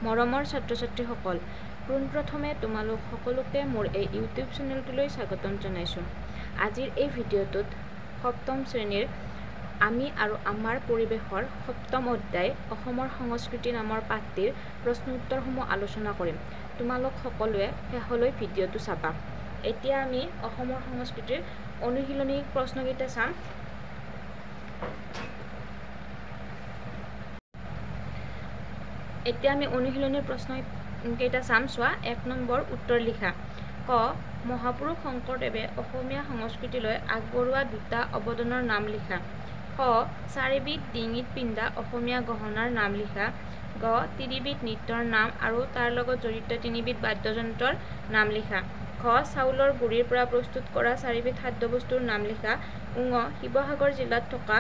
মৰমৰ ছাত্ৰ-ছাত্ৰীসকল, পোনপ্ৰথমে তোমালোক সকলোকে মোৰ এই ইউটিউব চেনেলটোলৈ স্বাগতম জনাইছোঁ। আজিৰ এই ভিডিঅ'টোত সপ্তম শ্ৰেণীৰ আমি আৰু আমাৰ পৰিৱেশৰ সপ্তম অধ্যায় অসমৰ সংস্কৃতি নামৰ পাঠটিৰ প্ৰশ্ন উত্তৰসমূহ আলোচনা কৰিম। তোমালোক সকলোৱে শেষলৈ ভিডিঅ'টো চাবা। এতিয়া আমি অসমৰ সংস্কৃতিৰ অনুশীলনী প্ৰশ্নকেইটা চাম। এতিয়া আমি অনুশীলনীৰ প্ৰশ্নকেইটা চাম। চোৱা, 1 নম্বৰ উত্তৰ লিখা। ক, মহাপুৰুষ শংকৰদেৱে অসমীয়া সংস্কৃতিলৈ আগবঢ়োৱা দুটা অৱদানৰ নাম লিখা। খ, চাৰিবিধ ডিঙিত পিন্ধা অসমীয়া গহনাৰ নাম লিখা। গ, তিনিবিধ নৃত্যৰ নাম আৰু তাৰ লগত জড়িত তিনিবিধ বাদ্যযন্ত্ৰৰ নাম লিখা। ঘ, চাউলৰ গুড়িৰ পৰা প্ৰস্তুত কৰা চাৰিবিধ খাদ্যবস্তুৰ নাম লিখা। ঙ, শিৱসাগৰ জিলাত থকা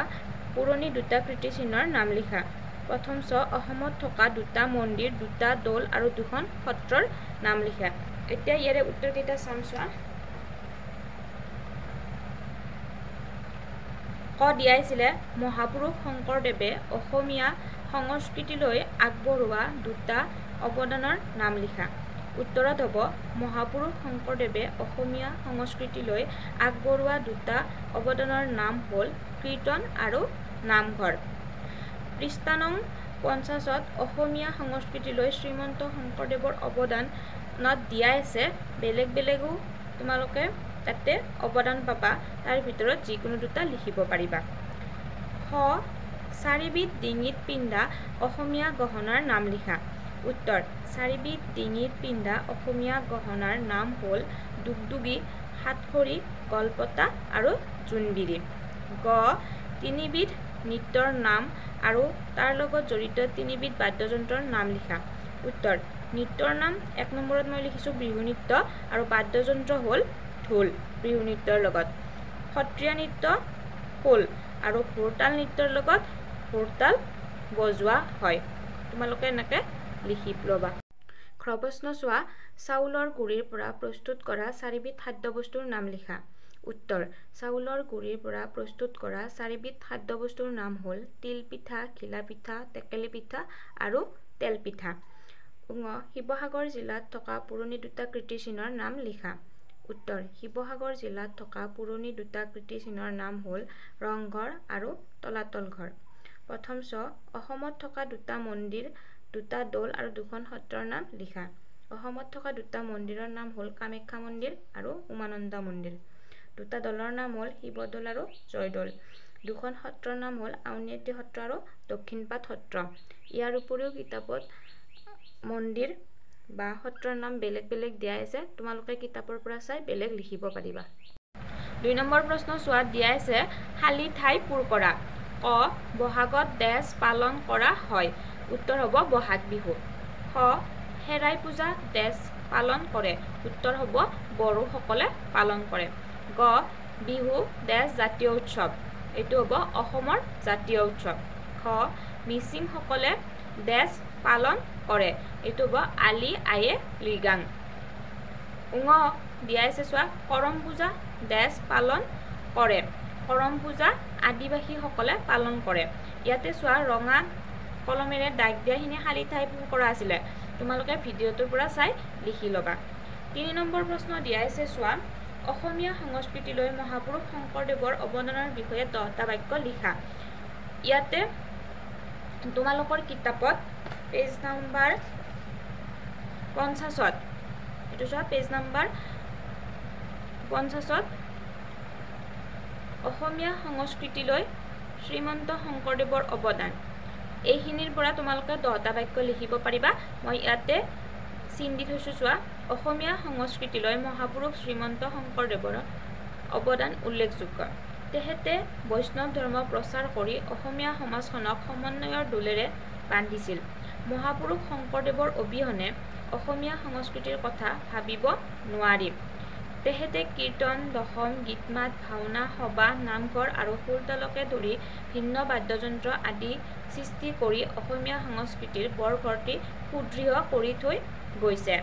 পুৰণি দুটা কীৰ্তিচিহ্নৰ নাম লিখা। প্ৰথম চ, অসমত থকা দুটা মন্দিৰ, দুটা দৌল আৰু দুখন সত্ৰৰ নাম লিখা। এতিয়া ইয়াৰে উত্তৰকেইটা চাম। চোৱা, ক দিয়াইছিলে মহাপুৰুষ শংকৰদেৱে অসমীয়া সংস্কৃতিলৈ আগবঢ়োৱা দুটা অৱদানৰ নাম লিখা। উত্তৰত হ'ব মহাপুৰুষ শংকৰদেৱে অসমীয়া সংস্কৃতিলৈ আগবঢ়োৱা দুটা অৱদানৰ নাম হ'ল কীৰ্তন আৰু নামঘৰ। পৃষ্ঠা নং 50ত অসমীয়া সংস্কৃতিলৈ শ্ৰীমন্ত শংকৰদেৱৰ অৱদানত দিয়াই আছে। বেলেগ বেলেগো তোমালোকে তাতে অৱদান পাবা, তাৰ ভিতৰত যিকোনো দুটা লিখিব পাৰিবা। খ, চাৰিবিধ ডিঙিত পিন্ধা অসমীয়া গহনাৰ নাম লিখা। উত্তৰ, চাৰিবিধ ডিঙিত পিন্ধা অসমীয়া গহনাৰ নাম হ'ল দুগদুগী, সাতসৰী, গলপতা আৰু জোনবিৰি। গ, তিনিবিধ নৃত্যৰ নাম আৰু তাৰ লগত জড়িত তিনিবিধ বাদ্যযন্ত্ৰৰ নাম লিখা। উত্তৰ, নৃত্যৰ নাম 1 নম্বৰত মই লিখিছোঁ বিহু নৃত্য আৰু বাদ্যযন্ত্ৰ হ'ল ঢোল বিহু নৃত্যৰ লগত। সত্ৰীয়া নৃত্য খোল আৰু ভোৰতাল নৃত্যৰ লগত ভোৰতাল বজোৱা হয়। তোমালোকে এনেকৈ লিখি ল'বা। প্ৰশ্ন চোৱা, চাউলৰ গুড়িৰ পৰা প্ৰস্তুত কৰা চাৰিবিধ খাদ্যবস্তুৰ নাম লিখা। উত্তৰ, চাউলৰ গুড়িৰ পৰা প্ৰস্তুত কৰা চাৰিবিধ খাদ্যবস্তুৰ নাম হ'ল তিলপিঠা, ঘিলাপিঠা, টেকেলি পিঠা আৰু তেলপিঠা। ঙ, শিৱসাগৰ জিলাত থকা পুৰণি দুটা কীৰ্তিচিহ্নৰ নাম লিখা। উত্তৰ, শিৱসাগৰ জিলাত থকা পুৰণি দুটা কীৰ্তিচিহ্নৰ নাম হ'ল ৰংঘৰ আৰু তলাতল ঘৰ। প্ৰথম চ, অসমত থকা দুটা মন্দিৰ, দুটা দৌল আৰু দুখন সত্ৰৰ নাম লিখা। অসমত থকা দুটা মন্দিৰৰ নাম হ'ল কামাখ্যা মন্দিৰ আৰু উমানন্দ মন্দিৰ। দুটা দৌলৰ নাম হ'ল শিৱদৌল আৰু জয়দৌল। দুখন সত্ৰৰ নাম হ'ল আউনীআটী সত্ৰ আৰু দক্ষিণপাট সত্ৰ। ইয়াৰ উপৰিও কিতাপত মন্দিৰ বা সত্ৰৰ নাম বেলেগ বেলেগ দিয়া আছে, তোমালোকে কিতাপৰ পৰা চাই বেলেগ লিখিব পাৰিবা। 2 নম্বৰ প্ৰশ্ন চোৱা, দিয়া আছে খালী ঠাই পূৰ কৰা। ক, বহাগত ডেছ পালন কৰা হয়। উত্তৰ হ'ব বহাগ বিহু। খ, খেৰাই পূজা ডেছ পালন কৰে। উত্তৰ হ'ব বড়োসকলে পালন কৰে। গ, বিহু ডেছ জাতীয় উৎসৱ। এইটো হ'ব অসমৰ জাতীয় উৎসৱ। খ, মিচিংসকলে ডেছ পালন কৰে। এইটো হ'ব আলি আয়ে লৃগাং। ঙ দিয়া আছে চোৱা, কৰম পূজা ডেছ পালন কৰে। কৰম পূজা আদিবাসীসকলে পালন কৰে। ইয়াতে চোৱা, ৰঙা কলমেৰে দাগ দিয়াখিনি খালী ঠাই পূৰ কৰা আছিলে, তোমালোকে ভিডিঅ'টোৰ পৰা চাই লিখি ল'বা। 3 নম্বৰ প্ৰশ্ন দিয়া আছে চোৱা, অসমীয়া সংস্কৃতিলৈ মহাপুৰুষ শংকৰদেৱৰ অৱদানৰ বিষয়ে 10টা বাক্য লিখা। ইয়াতে তোমালোকৰ কিতাপত পেজ নাম্বাৰ 50ত, এইটো চোৱা, পেজ নাম্বাৰ 50ত অসমীয়া সংস্কৃতিলৈ শ্ৰীমন্ত শংকৰদেৱৰ অৱদান, এইখিনিৰ পৰা তোমালোকে 10টা বাক্য লিখিব পাৰিবা। মই ইয়াতে চিন দি থৈছোঁ। চোৱা, অসমীয়া সংস্কৃতিলৈ মহাপুৰুষ শ্ৰীমন্ত শংকৰদেৱৰ অৱদান উল্লেখযোগ্য। তেখেতে বৈষ্ণৱ ধৰ্ম প্ৰচাৰ কৰি অসমীয়া সমাজখনক সমন্বয়ৰ ডোলেৰে বান্ধিছিল। মহাপুৰুষ শংকৰদেৱৰ অবিহনে অসমীয়া সংস্কৃতিৰ কথা ভাবিব নোৱাৰি। তেখেতে কীৰ্তন, দশম, গীতমাত, ভাওনা, সবাহ, নামঘৰ আৰু খোলতালকে ধৰি ভিন্ন বাদ্যযন্ত্ৰ আদি সৃষ্টি কৰি অসমীয়া সংস্কৃতিৰ বৰঘৰটি সুদৃঢ় কৰি থৈ গৈছে।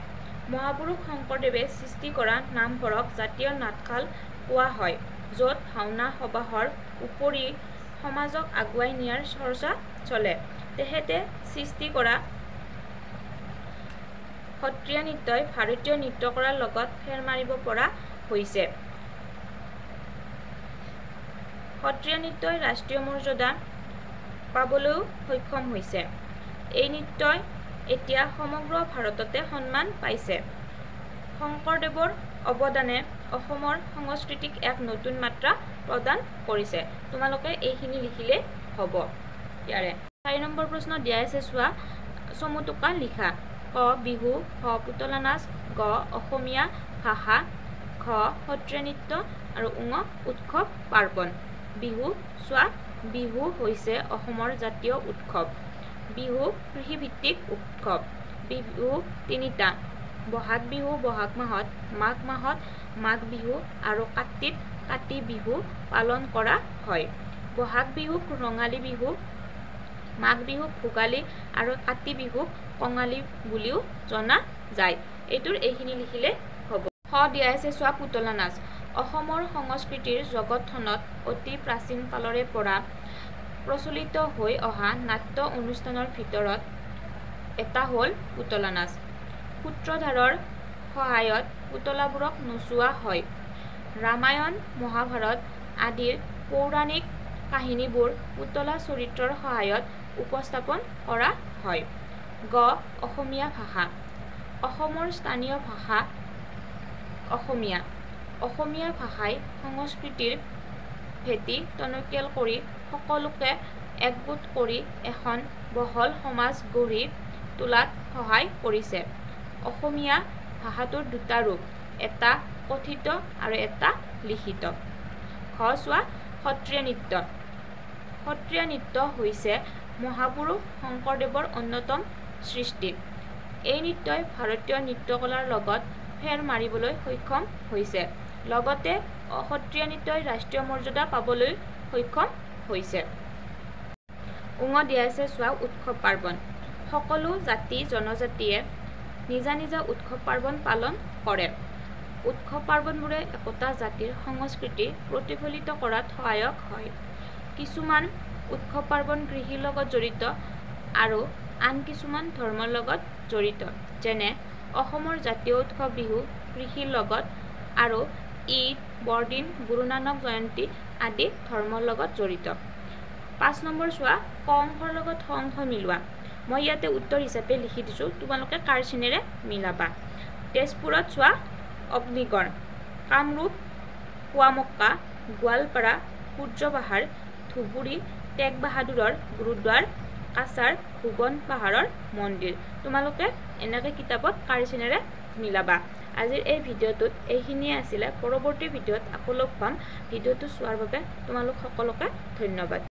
মহাপুৰুষ শংকৰদেৱে সৃষ্টি কৰা নামঘৰক জাতীয় নাটশাল কোৱা হয়, য'ত ভাওনা সবাহৰ উপৰি সমাজক আগুৱাই নিয়াৰ চৰ্চা চলে। তেখেতে সৃষ্টি কৰা সত্ৰীয়া নৃত্যই ভাৰতীয় নৃত্যকলাৰ লগত ফেৰ মাৰিব পৰা হৈছে। সত্ৰীয়া নৃত্যই ৰাষ্ট্ৰীয় মৰ্যাদা পাবলৈও সক্ষম হৈছে। এই নৃত্যই এতিয়া সমগ্ৰ ভাৰততে সন্মান পাইছে। শংকৰদেৱৰ অৱদানে অসমৰ সংস্কৃতিক এক নতুন মাত্ৰা প্ৰদান কৰিছে। তোমালোকে এইখিনি লিখিলেই হ'ব। ইয়াৰে 4 নম্বৰ প্ৰশ্ন দিয়া আছে চোৱা, চমু টোকা লিখা। ক বিহু, খ পুতলা নাচ, গ অসমীয়া ভাষা, ঘ সত্ৰীয়া নৃত্য আৰু ঙ উৎসৱ পাৰ্বণ। বিহু চোৱা, বিহু হৈছে অসমৰ জাতীয় উৎসৱ। বিহু কৃষিভিত্তিক উৎসৱ। বিহু তিনিটা, বহাগ বিহু বহাগ মাহত, মাঘ মাহত মাঘ বিহু আৰু কাতিত কাতি বিহু পালন কৰা হয়। বহাগ বিহুক ৰঙালী বিহু, মাঘ বিহুক ভোগালী আৰু কাতি বিহুক কঙালী বুলিও জনা যায়। এইটোৰ এইখিনি লিখিলে হ'ব। খ দিয়া আছে চোৱা, পুতলা নাচ। অসমৰ সংস্কৃতিৰ জগতখনত অতি প্ৰাচীন কালৰে পৰা প্ৰচলিত হৈ অহা নাট্য অনুষ্ঠানৰ ভিতৰত এটা হ'ল পুতলা নাচ। সূত্ৰধাৰৰ সহায়ত পুতলাবোৰক নচোৱা হয়। ৰামায়ণ, মহাভাৰত আদিৰ পৌৰাণিক কাহিনীবোৰ পুতলা চৰিত্ৰৰ সহায়ত উপস্থাপন কৰা হয়। গ অসমীয়া ভাষা। অসমৰ স্থানীয় ভাষা অসমীয়া। অসমীয়া ভাষাই সংস্কৃতিৰ ভেটি টনকিয়াল কৰি সকলোকে একগোট কৰি এখন বহল সমাজ গঢ়ি তোলাত সহায় কৰিছে। অসমীয়া ভাষাটোৰ দুটা ৰূপ, এটা কথিত আৰু এটা লিখিত। ঘ চোৱা, সত্ৰীয়া নৃত্য। সত্ৰীয়া নৃত্য হৈছে মহাপুৰুষ শংকৰদেৱৰ অন্যতম সৃষ্টি। এই নৃত্যই ভাৰতীয় নৃত্যকলাৰ লগত ফেৰ মাৰিবলৈ সক্ষম হৈছে। লগতে সত্ৰীয়া নৃত্যই ৰাষ্ট্ৰীয় মৰ্যাদা পাবলৈ সক্ষম হৈছে। উঙ দিয়া আছে চোৱা, উৎসৱ পাৰ্বণ। সকলো জাতি জনজাতিয়ে নিজা নিজা উৎসৱ পাৰ্বণ পালন কৰে। উৎসৱ পাৰ্বণবোৰে একোটা জাতিৰ সংস্কৃতি প্ৰতিফলিত কৰাত সহায়ক হয়। কিছুমান উৎসৱ পাৰ্বণ কৃষিৰ লগত জড়িত আৰু আন কিছুমান ধৰ্মৰ লগত জড়িত। যেনে অসমৰ জাতীয় উৎসৱ বিহু কৃষিৰ লগত আৰু ঈদ, বৰদিন, গুৰু নানক জয়ন্তী আদি ধৰ্মৰ লগত জড়িত। 5 নম্বৰ চোৱা, ক অংশৰ লগত খ অংশ মিলোৱা। মই ইয়াতে উত্তৰ হিচাপে লিখি দিছোঁ, তোমালোকে কাৰ চিনেৰে মিলাবা। তেজপুৰত চোৱা অগ্নিগড়, কামৰূপ পোৱামক্কা, গোৱালপাৰা সূৰ্যপাহাৰ, ধুবুৰী টেগ বাহাদুৰৰ গুৰুদ্বাৰ, কাছাৰ ভুৱন পাহাৰৰ মন্দিৰ। তোমালোকে এনেকৈ কিতাপত কাৰ চিনেৰে মিলাবা। আজিৰ এই ভিডিঅ'টোত এইখিনিয়ে আছিলে। পৰৱৰ্তী ভিডিঅ'ত আকৌ লগ পাম। ভিডিঅ'টো চোৱাৰ বাবে তোমালোক সকলোকে ধন্যবাদ।